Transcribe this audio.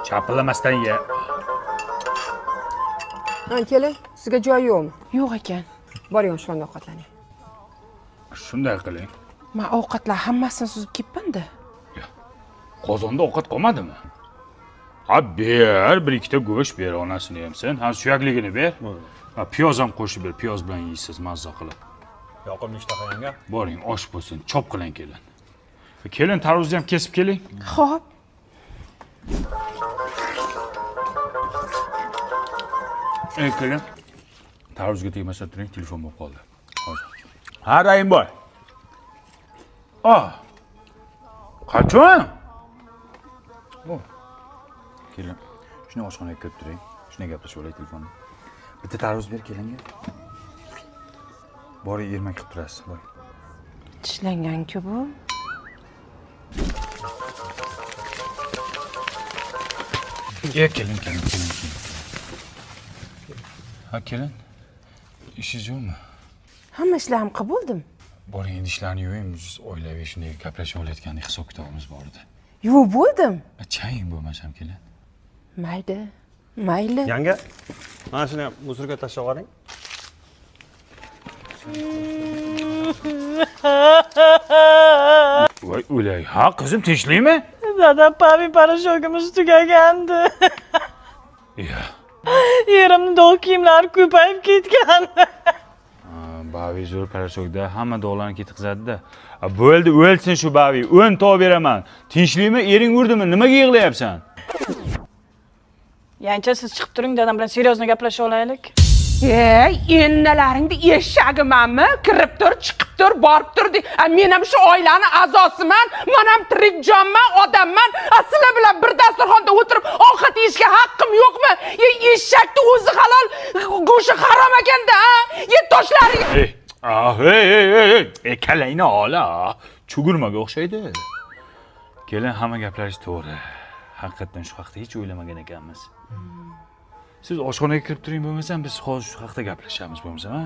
Chapillamasdan ye. Ha, kelin, sizga joy yo'qmi? Yo'q ekan. Boring oshxonada ovqatlaning. Shunday qiling. Men ovqatlar hammasini suzib ketibman-da. Qozonda ovqat qolmadimi? Ha, ber, bir ikkita go'sht ber, onasini ham sen. Ha, suyakligini ber. Ha, piyoz ham qo'shib ber, piyoz bilan yeysiz mazza qilib. Yoqimli ishtaha yanga. Boring, osh bo'lsin, chop qiling kelin. Kelin, tarvuzni ham kesib keling. Xo'p. Ey, kelin. Tarvuzga tegmasdan turing, telefon bo'lib qoldi. Hozir. Ha, Rahimboy. Ah. Qachon? Oh. Kelin, shuni oshxonaga kirib turing. Shuni gaplashib olay telefonda. Bitta tarvuz ber kelinga. Boring, ermak qilib turasiz, boring. Tishlangan-ku bu. Ey, kelin, kelin, kelin, kelin. Ha, kelin. Ishingiz yo'qmi? Hamma ishlarimni qilib bo'ldim. Boring, endi ishlarni yuving, biz oilaviy shunday gaplashib olayotgandek hisob kitobimiz bor edi. Yuvib bo'ldim. Chaying bo'lmasam kelin. Mayli, mayli. Yanga, mana shuni ham musorga tashlab yuboring. Voy, o'lay. Ha, qizim tinchlikmi? Dadam, pavi parashogimiz tugagandi. Ya. Yerimni dog' kiyimlari ko'payib ketgan. Bavi zo'r parashokda hamma dog'larni ketqizadi-da. Bo'ldi, o'lsin shu Bavi. 10 tov beraman. Tinchlikmi? Ering urdimi? Nimaga yig'layapsan? Yancha, siz chiqib turing, dadam bilan seriyozno gaplashib olaylik. Ey, ennalaringni eshagimanmi? Kirib tur, chiqib tur, borib tur de. Men ham shu oilani a'zosiman, men ham tirik jonman, odamman. Sizlar bilan bir dasturxonda o'tirib ovqat yeyishga haqqim yo'qmi? Ey, eshakni o'zi halol, go'shti harom ekanda, ha? Ye toshlaring. Ey, ah, ey, ey, ey, ey, ey, kallangni ol, ha. Chugurmaga o'xshaydi. Kelin, hamma gaplaringiz to'g'ri. Haqiqatan shu haqda hech o'ylamagan ekanmiz. Siz oshxonaga kirib turing bo'lmasam, biz hozir shu haqda gaplashamiz bo'lmasam, ha?